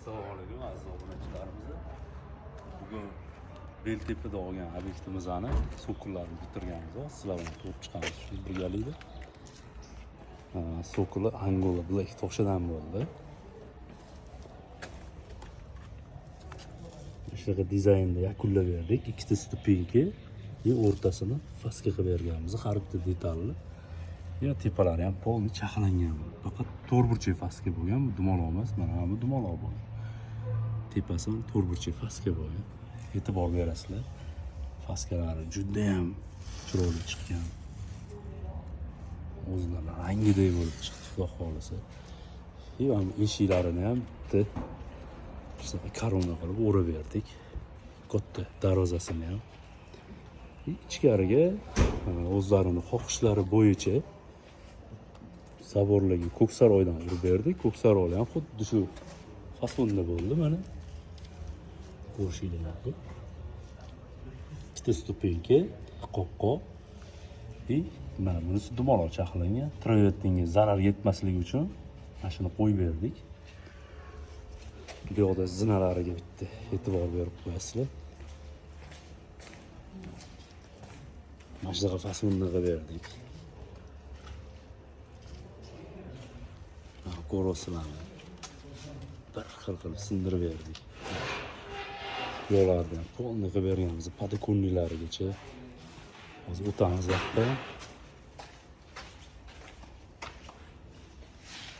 Assalomu alaykum aziz obunachilarimiz. Bugun Beltepada olgan obyektimizni so'killarni bitirganmiz. Sizlar bilan ko'rib chiqamiz shu birgalikda. Sokuli Angola Black toshidan bo'ldi. Shunaqa dizaynda yakunlab berdik. Ikkita ступенька и o'rtasini faska qilib berganmiz. Har bitta detalni. Ya tepalari ham полный chaxlangan. Faqat to'rtburchak faska bo'lgan, bu dumaloq emas, mana bu dumaloq bo'lgan. Tepasi ham to'rtburchak faska bo'lgan. E'tibor berasizlar. Faskalari juda ham chiroyli chiqqan. O'zini rangidek bo'lib chiqdi, xudo xohlasa. И ham eshiklarini ham bitta shunaqa korona qilib o'rab berdik. Katta darvozasini ham. Ichkariga o'zlarini xohishlari bo'yicha zaborlarga Ko'ksaroydan urib berdik. Ko'ksaroy ham xuddi shu fasonda bo'ldi mana. Ko'rishinglar mumkin. Ikkita ступенька, qopqoq. И mana bunisi dumaloq chaxlangan. Travertinga zarar yetmasligi uchun mana shuni qo'yib berdik. Bu yoqda zinalariga bitta e'tibor berib qo'yasizlar. Mana shunaqa fasonni qilib berdik. Ko'ryapsizlarmi? Bir xil qilib sindirib berdik. Yo'llarni ham полный qilib berganmiz, подоконник larigacha. Hozir o'tamiz yoqqa.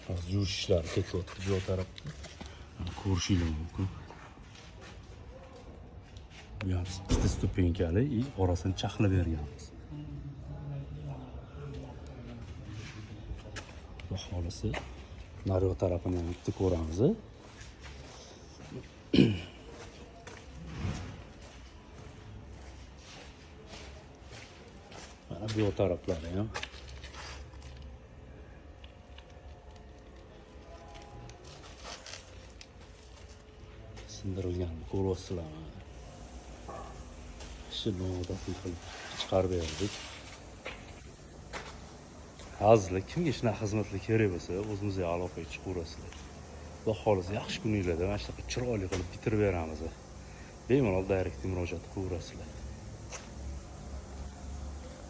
Hozir yuvish ishlari ketyapti bu yoq tarafda. Mana ko'rishinglar mumkin. Bu ham ikkita ступенька li и orasini chaxlab berganmiz. Xudo xohlasa naryoq tarafini ham bitta ko'ramiz. Mana bu yoq taraflari ham sindirilganini ko'ryapsizlar. Shu noodatiy qilib chiqarib berdik. Azizlar, kimga shunaqa xizmatlar kerak bo'lsa, o'zimizga aloqaga chiqaverasizlar. Xudo xohlasa yaxshi kuninglarda mana shunaqa chiroyli qilib bitirib beramiz. Bemalol direktga murojaat qilaverasizlar.